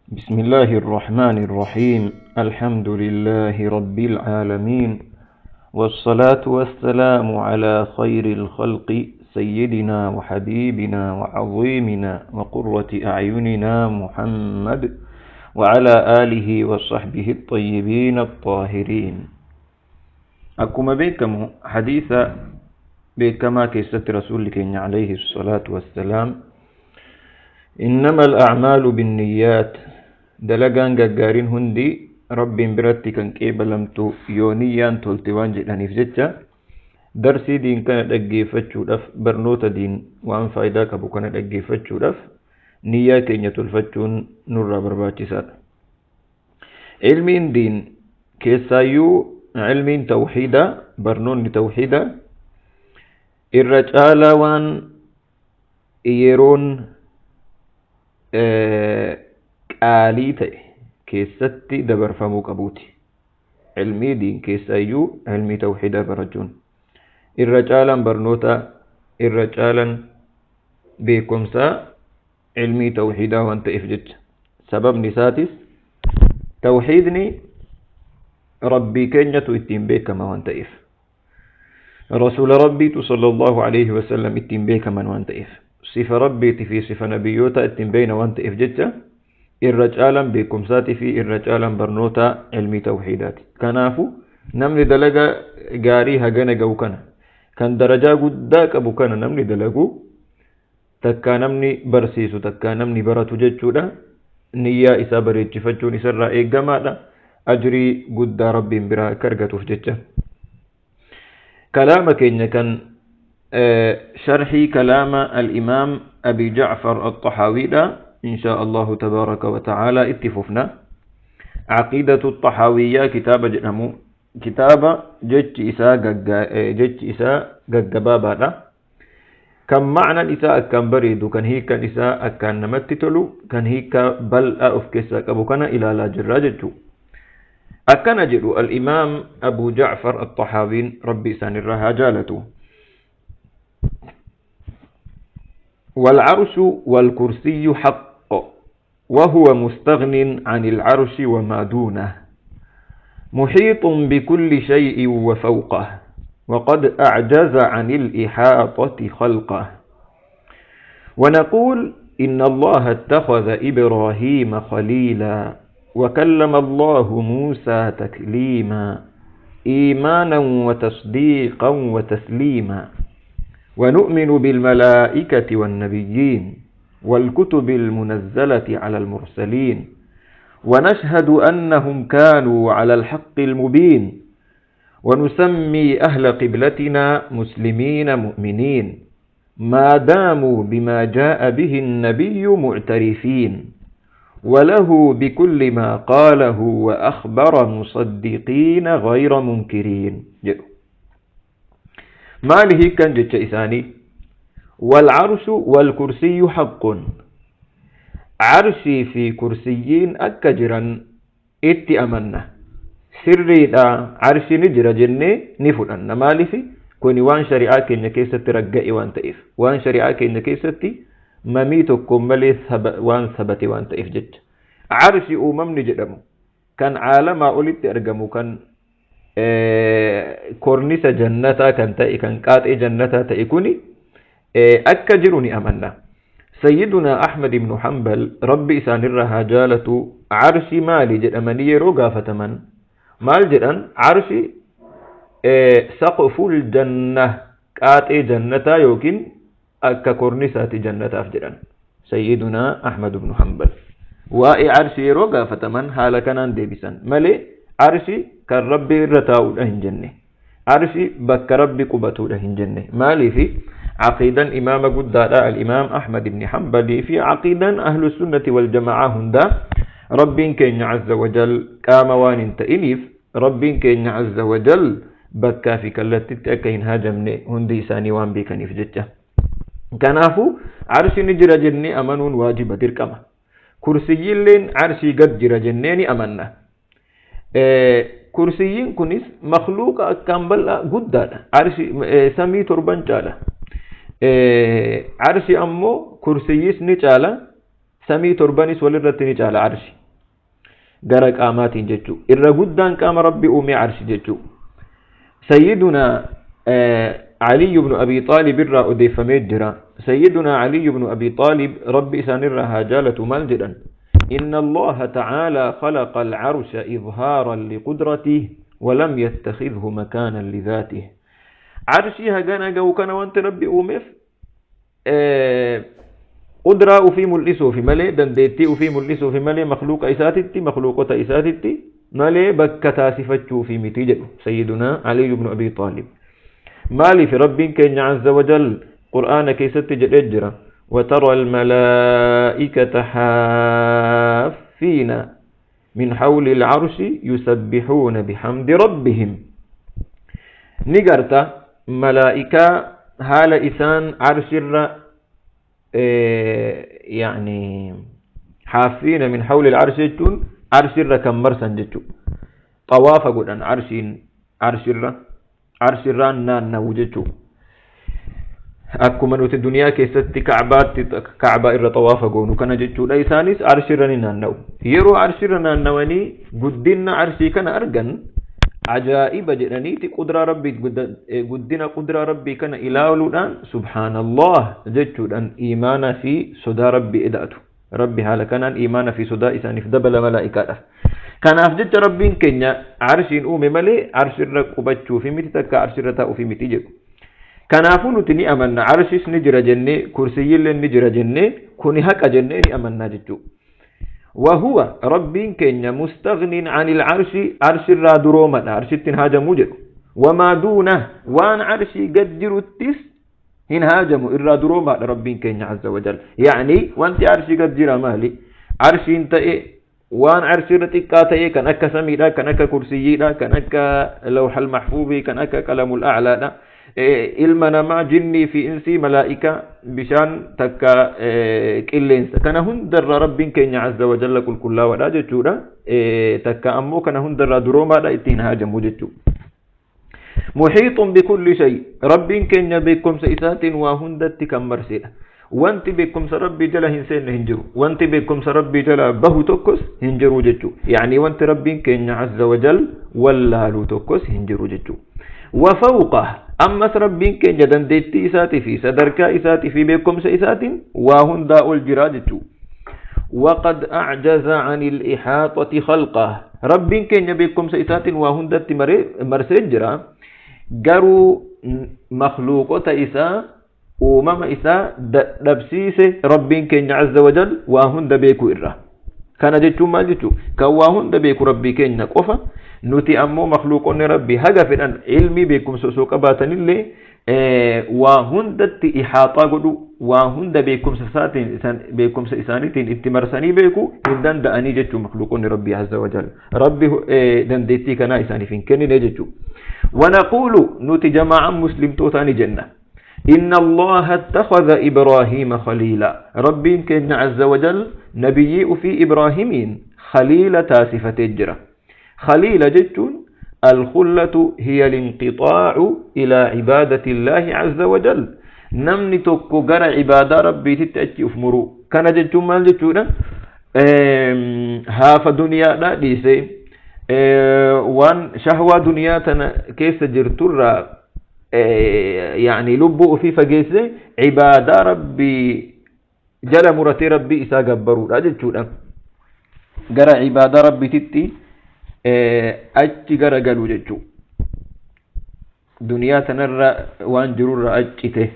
بسم الله الرحمن الرحيم. الحمد لله رب العالمين، والصلاة والسلام على خير الخلق سيدنا وحبيبنا وعظيمنا وقرة أعيننا محمد وعلى آله وصحبه الطيبين الطاهرين. Akkuma beekamu hadiisa beekamaa keessatti Rasuulli keenya عليه الصلاة والسلام إنما الأعمال بالنيات, dalagaan gaggaariin hundi Rabbiin biratti kan qeebalamtu yoo niyyaan tolte waan jedhaniif jecha, darsii diin kana dhaggeeffachuudhaaf, barnoota diin waan faayidaa qabu kana dhaggeeffachuudhaaf niyyaa keenya tolfachuun nurraa barbaachisaadha. Ilmiin diin keessaayyuu ilmiin tawxiidaa, barnoonni tawxiidaa irra caalaa waan yeroon qaalii ta'e keessatti dabarfamuu qabuuti. Ilmii diin keessaayyuu ilmii tawxiidaa barachuun irra caalaan barnoota, irra caalaan beekumsaa ilmii tawxiidaa waan ta'eef jecha. Sababni isaatis tawxiidni Rabbii keenyatu ittiin beekama waan ta'eef, Rasuula Rabbiitu صلى الله عليه وسلم ittiin beekaman waan ta'eef, sifa Rabbiitii fi sifa nabiyyoota ittiin beekna waan ta'eef jecha, irra caalaan beekumsaatii fi irra caalaan barnoota ilmii tawxiidaati. Kanaafu namni dalagaa gaarii hagana ga'u kana, kan darajaa guddaa qabu kana, namni dalagu takkaa namni barsiisu takkaa namni baratu jechuudha, niyyaa isaa bareechifachuun isarraa eeggamaadha, ajrii guddaa Rabbiin biraa akka argatuuf jecha. Kalaama keenya kan sharhii kalaama al-Imaam Abi Jacfar al-Taxaawiidha, إن شاء الله تبارك وتعالى itti fufna. عقيدة الطحاوية kitaaba jedhamu, kitaaba jechi isaa gaggabaabaadha, kan ma'naan isaa akkaan bareedu, kan hiikan isaa akkaan namatti tolu, kan hiika bal'aa of keessaa qabu kana ilaalaa jirra jechuu. Akkana jedhu al-Imaam Abu Jacfar al-Taxaawiin, Rabbi isaan irraa haa jaalatu: والعرش والكرسي حق، وهو مستغن عن العرش وما دونه، محيط بكل شيء وفوقه، وقد أعجز عن الإحاطة خلقه. ونقول إن الله اتخذ إبراهيم خليلا، وكلم الله موسى تكليما، إيمانا وتصديقا وتسليما. ونؤمن بالملائكة والنبيين والكتب المنزلة على المرسلين، ونشهد أنهم كانوا على الحق المبين. ونسمي أهل قبلتنا مسلمين مؤمنين ما داموا بما جاء به النبي معترفين، وله بكل ما قاله وأخبر مصدقين غير منكرين. Maali kan jecha isaanii? والعرش والكرسي حق, arshii fi kursiyyiin akka jiran itti amanna. Sirriidha, arshi ni jira jennee ni fudhanna. Maaliif? Kuni waan shari'aa keenya keessatti ragga'e waan ta'eef, waan shari'aa keenya keessatti mamii tokko malee waan sabate waan ta'eef jecha. Arshi uumamni jedhamu kan caalamaa olitti argamu, kan kornisa jannataa kan ta'e, kan qaaxee jannataa ta'e kuni akka jiru ni amanna. Sayyiduna Ahmad ibn Hanbal, Rabbi isaanirraa haa jaalatu, arshi maali jedhamanii yeroo gaafataman maal jedhan? Arshi سقف الجنة, qaaxee jannataa yookiin akka kornisaati jannataaf jedhan. Sayyiduna Ahmad ibn Hanbal waa'ee arshi yeroo gaafataman haala kanaan deebisan malee, arshi kan Rabbi irra taa'uudha hin jenne, arshi bakka Rabbi qubatuudha hin jenne. Maaliifi? Aqiidan imaama guddaadha al-Imaam Ahmad ibn Hanbalii fi aqiidan Ahlu Sunnati wal Jamaa hundaa Rabbiin keenya عز وجل qaama waan hin ta'iniif, Rabbiin keenya عز وجل bakkaa fi kallattitti akka hin haajamne hundi isaanii waan beekaniif jecha. Kanaafuu arshi ni jira jennee amanuun waajiba, dirqama. Kursiyyiilleen arshii gad jira jennee ni amanna. Kursiyyiin kunis makluuqa akkaan bal'aa guddaadha. Arshi samii torban caala. Arshi ammoo kursiyyis ni caala. Samii torbanis walirratti ni caala arshi. Gara qaamaatiin jechuu. Irra guddaan qaama Rabbi uume arshi jechuu. Sayyiduna علي بن أبي طالب الرا أديف مجرا. سيدنا علي بن أبي طالب ربي إسان هاجالة مالجدا: إن الله تعالى خلق العرش إظهارا لقدرته ولم يتخذه مكانا لذاته. عرشي هجانا جو كان وانت ربي أومف قدرة وفي ملئسو في ملي دنديتي وفي ملئسو في ملي مخلوق إساتتي مخلوقة إساتتي ملي بكتاسفتشو في متيجد. سيدنا علي بن أبي طالب مالي في رب كين عز وجل قرآن كيست جرى: وترى الملائكة حافين من حول العرش يسبحون بحمد ربهم. نقرت ملائكة هال إسان عرش يعني حافين من حول العرش عرش كم مرسا جتو طواف قدن عرش عرش الران نوجتو. Akkuma nuti duniyaa keessatti kacbaatti kacbaa irra xawaafa goonu kana jechuudha. Isaanis arshirra ni naanna'u. Yeroo arshirra naannawanii guddina arshii kana argan ajaa'iba jedhaniiti qudraa rabbii guddina qudraa rabbii kana ilaaluudhaan subhaanallah jechuudhaan iimaana fi sodaa rabbii eda'atu. Rabbi haala kanaan iimaana fi sodaa isaaniif dabala malaa'ikaadhaaf. Kanaaf jecha rabbiin keenya arshiin uume malee arshirra qubachuu fi miti takka arshirra taa'uu fi miti jedhu. Kanaafuu nuti ni amanna arshis ni jira jennee kursiyyillee ni jira jennee kuni haqa jennee ni amanna jechuudha. وهو ربين كenya مستغن عن العرش عرش الرادرومة عرش هاجمو جدو وما دونه وان عرشي قدر التس هن هاجمو الرادرومة ربين كenya عز وجل. يعني وانت عرشي قدر مالي عرشي انت ايه وان عرشي رتقات ايه كان اكا سميدا كان اكا كرسيدا كان اكا لوح المحفوظ كان اكا قلم الاعلى دا ilma namaa jinnii fi insii malaa'ika bishaan takka qilleensa kana hundarra rabbiin keenya azza wa jalla qulqullaawadha jechuudha. Takka ammoo kana hundarra duroomaadha ittiin haajamu jechuudha. Muhiixun bikulli shay, rabbiin keenya beekumsa isaatiin waa hundatti kan marsedha. Wanti beekumsa rabbii jala hin seenne hin jiru, wanti beekumsa rabbii jala bahu tokkos hin jiru jechuudha. Yaani wanti rabbiin keenya azza wa jal wallaaluu tokkos hin jiru jechuudha. وفوقه أمس ربين كن جدن ديتي إساتي في سدركا إساتي في بكم سإسات وهن داء الجراجة. وقد أعجز عن الإحاطة خلقه، ربين كن بكم سإسات وهن دات مرسجرا جرو مخلوقة إسا ومم إسا دبسيس ربين كن عز وجل وهن دبيكو إرّا. كان جتو ما جتو كواهن دبيكو ربي كن قفا nuti ammoo makhluuqonni rabbi haga fedhan ilmii beekumsa osoo qabaatanillee waa hundatti ihaaxaa godhu waa hunda beekumsa isaaniitiin itti marsanii beeku hin danda'anii jechuu makhluuqonni rabbi azza wa jalla. Rabbi dandeettii kanaa isaaniif hin kennine jechuu. ونقول nuti jamaa'an muslimtootaa ni jenna: إن الله اتخذ إبراهيم خليلا، ربين كن عز وجل نبي في إبراهيم خليل تاسفة الجرة. خليل جتون الخلة هي الانقطاع إلى عبادة الله عز وجل. نمني توكو غرا عبادة ربي تتأتي أفمرو كان جتون مال جتون هاف دنيا لا ديسي وان شهوة دنيا تنا كيس جرتورا يعني لبو في فجيسي عبادة ربي جل مرتي ربي إسا جبرو لا جتون غرا عبادة ربي تتي achi garagalu jechuu. Duniyaa tanarra waan jirurra accite.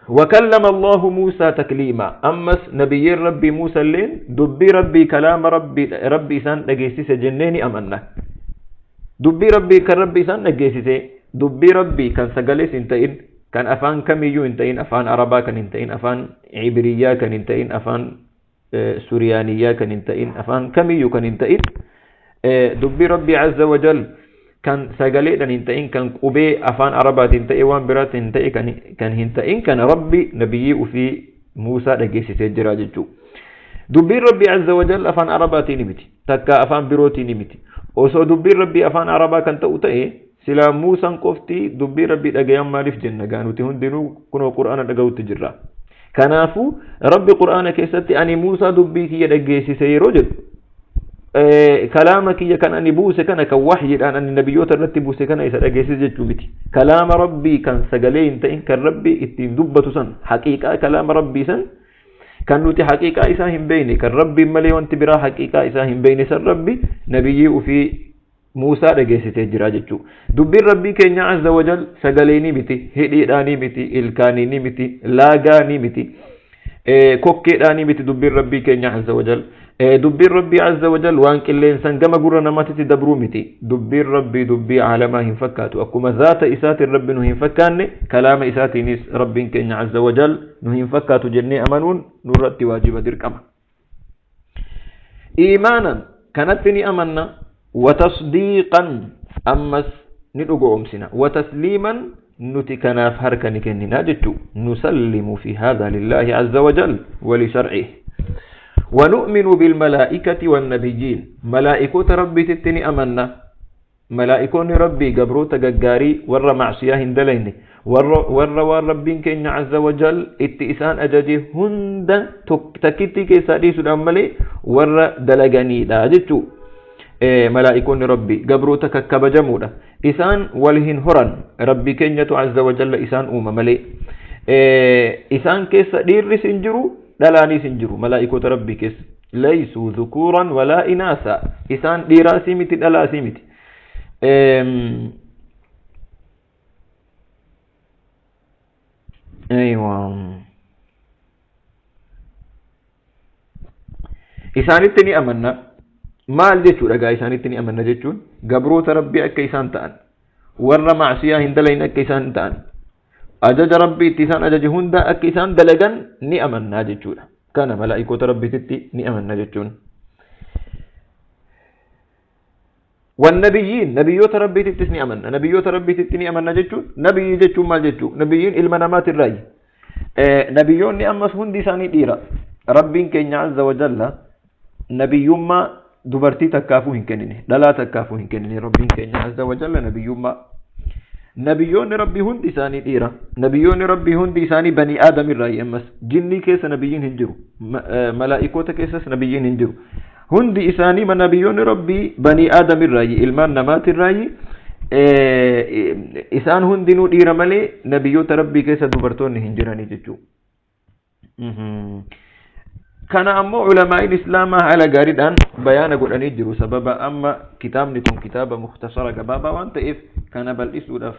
وكلم الله موسى تكليما، أمس نبي ربي موسى اللين دبي ربي كلام ربي ربي سان نجيسيس جنيني أمنا. دبي ربي كان ربي سان نجيسيس دبي ربي كان سجلس انتين كان أفان كميو انتين أفان عربا كان انتين أفان عبرية كان انتين أفان سوريانية كان انتين أفان كميو كان انتين دبي ربي عز وجل كان سجلي دان انتين كان قبي أفان عربات انتين وان برات انتين كان انتين كان ربي نبي في موسى لجيسي سجرا ججو. دبي ربي عز وجل أفان عرباتي نمتي تكا أفان بروتي نمتي وسو دبي ربي أفان عربا كان تأوتي سلا موسى قفتي دبي ربي لجيام مالف جنة كانوا تهندنو كنوا قرآن لجو تجرا. Kanaafuu Rabbi Qur'aana keessatti ani Muusaa dubbii kiyya dhaggeessise yeroo jedhu, kalaama kiyya kan ani buuse kana, kan wahyiidhaan ani nabiyyoota irratti buuse kana isa dhageessise jechuu miti. Kalaama Rabbii kan sagalee hin ta'in, kan Rabbi ittiin dubbatu san, haqiiqaa kalaama Rabbii san, kan nuti haqiiqaa isaa hin beekne, kan Rabbiin malee wanti biraa haqiiqaa isaa hin beekne san, Rabbi nabiyyii ufii Muusaa dhageessisee jira jechuudha. Dubbiin Rabbii keenya azza wajal sagaleeni miti, hidhiidhaanii miti, ilkaaniini miti, laagaanii miti, kokkeedhaanii miti dubbiin Rabbii keenya azza wajal. Dubbiin Rabbii azza wajal waan qilleensan gama gurra namaatitti dabruu miti. Dubbiin Rabbii dubbii aalamaa hin fakkaatu. Akkuma zaata isaatiin Rabbi nu hin fakkaanne, kalaama isaatiinis Rabbiin keenya azza wajal nu hin fakkaatu jennee amanuun nurratti waajiba, dirqama. Iimaanan kanatti ni amanna, watasdiiqan ammas ni dhugoomsina, watasliiman nuti kanaaf harka ni kennina jechuu. Nusallimu fi haadha lillaahi azza wajal walisharcihi. ونؤمن بالملائكة والنبيين، ملائكة ربي تتني أمنا. ملائكون ربي قبروتا ققاري ور معصية هندلين، ور ور ور ربين كإن عز وجل اتئسان أجاجي هند تكتي كيسا ديسو الأمالي ور دلغاني دا جتو. ملائكون ربي قبروتا ككبجمودا، إسان ولهن هران، ربي كينيتو عز وجل إسان أوما ملي. إسان كيسا ديرس انجرو دلاني سنجرو. ملائكة ربي كيس ليسوا ذكورا ولا إناثا، إسان ديراسي متي دلاسي متي. أيوة، isaanitti ni amanna. Maal jechuudha gaa isaanitti ni amanna jechuun? Gabroota Rabbii akka isaan ta'an, warra macsiyaa hin dalayne akka isaan ta'an, ajaja Rabbii itti isaan ajaje hunda akka isaan dalagan ni amannaa jechuudha. Kana malaa'ikoota Rabbiititti ni amanna jechuun. والنبيين نبيوت ربي تتس ni amanna. Nabiyyoota Rabbiititti ni amanna jechuun, nabiyyi jechuun maal jechuu? Nabiyyiin ilma namaatirraayi. Nabiyyoonni ammas hundi isaanii dhiira. Rabbiin keenya azza wa jalla nabiyyummaa dubartii takkaafuu hin kennine, dhalaa takkaafuu hin kennine Rabbiin keenya azza wa jalla nabiyyummaa. Nabiyyoonni Rabbii hundi isaanii dhiira. Nabiyyoonni Rabbii hundi isaanii banii Aadamirraayi. Ammas jinnii keessa nabiyyiin hin jiru, malaa'ikoota keessas nabiyyiin hin jiru. Hundi isaanii nabiyyoonni Rabbii banii Aadamirraayi, ilmaan namaatirraayi. Isaan hundinuu dhiira malee nabiyyoota Rabbii keessa dubartoonni hin jiranii jechuudha. Kana ammoo ulamaa'iin Islaamaa haala gaariidhaan bayaana godhanii jiru. Sababa amma kitaabni kun kitaaba mukhtasara gabaabaa waan ta'eef, kana bal'isuudhaaf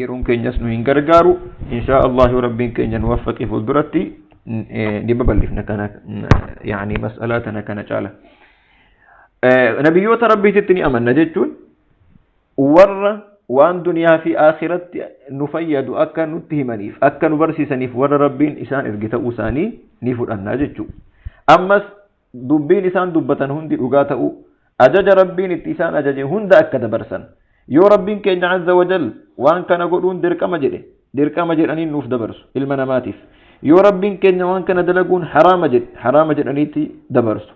yeroon keenyas nu hin gargaaru. Inshaa Allahu Rabbiin keenya nu waffaqee fuulduratti ni babal'ifna kana, yaani mas'alaa tana kana caala. Nabiyyoota Rabbiititti ni amanna jechuun warra waan duniyaa fi akhiratti nu fayyadu akka nutti himaniif, akka nu barsiisaniif warra Rabbiin isaan erge ta'uu isaanii ni fudhannaa jechuudha. Ammas dubbiin isaan dubbatan hundi dhugaa ta'uu, ajaja Rabbiin itti isaan ajaje hunda akka dabarsan, yoo Rabbiin keenya azza wajal waan kana godhuun dirqama jedhe, dirqama jedhanii nuuf dabarsu ilma namaatiif. Yoo Rabbiin keenya waan kana dalaguun haraama jedhe, haraama jedhaniitti dabarsu.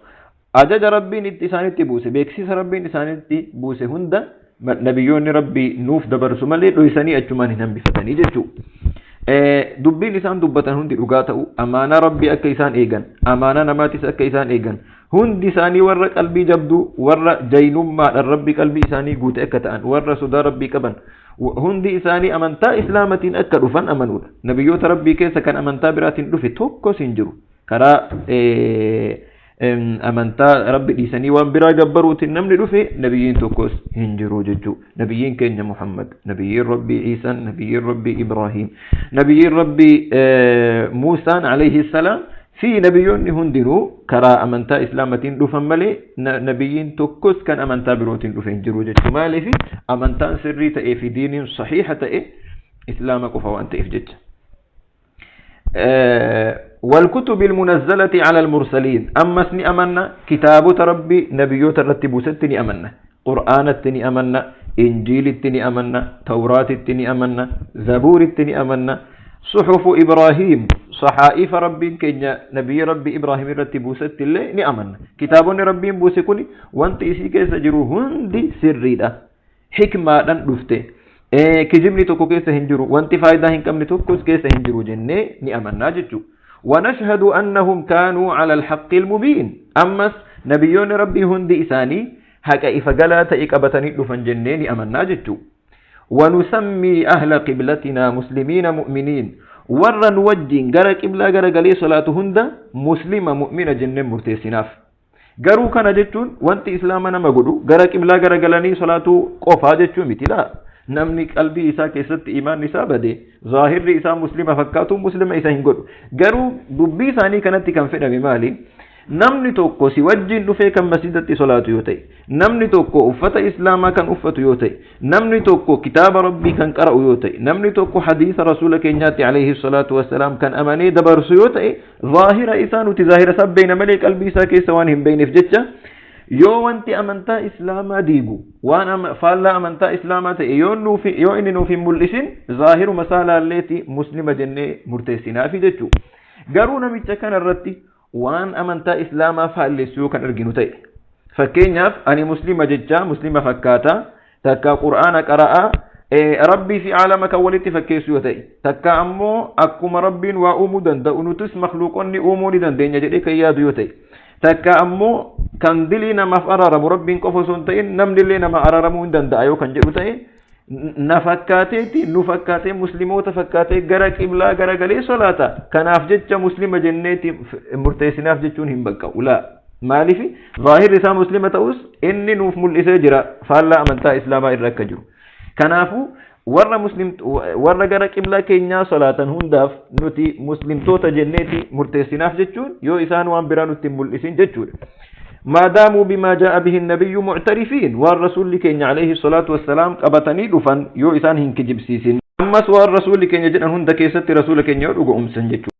Ajaja Rabbiin itti isaanitti buuse, beeksisa Rabbiin isaanitti buuse hunda nabiyyoonni Rabbii nuuf dabarsu malee dhoysanii achumaan hin hambifatanii jechuudha. Dubbiin isaan dubbatan hundi dhugaa ta'u, amaanaa Rabbii akka isaan eegan, amaanaa namaatis akka isaan eegan, hundi isaanii warra qalbii jabduu, warra jaynummaadhaan Rabbii qalbii isaanii guute akka ta'an, warra sodaa Rabbii qaban, hundi isaanii amantaa Islaamatiin akka dhufan amanuudha. Nabiyyoota Rabbii keessa kan amantaa biraatiin dhufe tokkos hin jiru. Karaa amantaa Rabbi dhiisanii waan biraa gabbaruutiin namni dhufe nabiyyiin tokkos hin jiru jechuu. Nabiyyiin keenya Muhammad, nabiyyiin Rabbii Iisaan, nabiyyiin Rabbii Ibraahiim, nabiyyiin Rabbii Muusaan alayhi salaam fi nabiyyoonni hundinuu karaa amantaa Islaamatiin dhufan malee nabiyyiin tokkos kan amantaa birootiin dhufe hin jiru jechuu. Maaliif? Amantaan sirrii ta'ee fi diiniin sahiiha ta'e Islaama qofa waan ta'eef jecha. والكتب المنزلة على المرسلين، أمس ني أمنا كتابة ربي نبيوت الرتي بوستني أمنا، قرآن التني أمنا، إنجيل التني أمنا، توراة التني أمنا، زبور التني أمنا، صحف إبراهيم، صحائف ربي كenya نبي ربي إبراهيم الرتي بوست اللي ني أمنا. كتاب ربي بوسكني وانت إسي كيس جرو هندي سري ده حكمة دفته، kijibni tokko keessa hin jiru, wanti faayidaa hin qabne tokkos keessa hin jiru jennee ni amannaa jechuudha. Wanashhadu annahum kaanuu ala alhaqqi almubiin. Ammas nabiyyoonni Rabbii hundi isaanii haqa ifa galaa ta'e qabatanii dhufan jennee ni amannaa jechuu. Wanusammii ahla qiblatinaa muslimiina mu'miniin. Warra nu wajjin gara qiblaa garagalee salaatu hunda muslima mu'mina jennee murteessinaaf. Garuu kana jechuun wanti islaama nama godhu gara qiblaa garagalanii salaatuu qofaa jechuu miti laa. Namni qalbii isaa keessatti imaanni isaa bade zaahirri isaa muslima fakkaatu muslima isa hin godhu. Garuu dubbii isaanii kanatti kan fedhame maali? Namni tokko si wajjin dhufee kan masjidatti solaatu yoo ta'e, namni tokko uffata islaamaa kan uffatu yoo ta'e, namni tokko kitaaba rabbii kan qara'u yoo ta'e, namni tokko hadiisa rasuula keenyaatti alayhi salaatu wassalaam kan amanee dabarsu yoo ta'e, zaahira isaa nuti zaahira isaa beekna malee qalbii isaa keessa waan hin beekneef jecha yoo wanti amantaa islaamaa diigu waan faallaa amantaa islaamaa ta'e yoo nuuf yoo inni nuuf hin mul'isin zaahiruma isaa laalleeti muslima jennee murteessinaafi jechuudha. Garuu namicha kana irratti waan amantaa islaamaa faallessu yoo kan arginu ta'e fakkeenyaaf ani muslima jechaa muslima fakkaata takka qur'aana qara'aa rabbii fi aalama kan walitti fakkeessu yoo ta'e takka ammoo akkuma rabbiin waa uumuu danda'u nutis makluuqonni uumuu ni dandeenya jedhee kan yaadu yoo ta'e takka ammoo kan dilii namaaf araaramu rabbiin qofa osoo hin ta'in namnillee nama araaramuu hin danda'a yoo kan jedhu ta'e na fakkaateeti nu fakkaatee muslimoota fakkaatee gara qiblaa garagalee solaata kanaaf jecha muslima jenneeti murteessinaaf jechuun hin baqqa'u laa. Maaliif zaahirri isaa muslima ta'us inni nuuf mul'isee jira faallaa amantaa islaamaa irra akka jiru. Kanaafuu warra muslim warra gara qiblaa keenyaa solaatan hundaaf nuti muslimtoota jenneeti murteessinaaf jechuun yoo isaan waan biraa nutti hin mul'isin jechuudha. Maadaamuu bimaa jaa'a bihi nabiyyu mu'tarifiin waan rasuulli keenya alayhi salaatu wassalaam qabatanii dhufan yoo isaan hin kijibsiisin. Ammas waan rasuulli keenya jedhan hunda keessatti rasuula keenya yoo dhugoomsan jechuudha.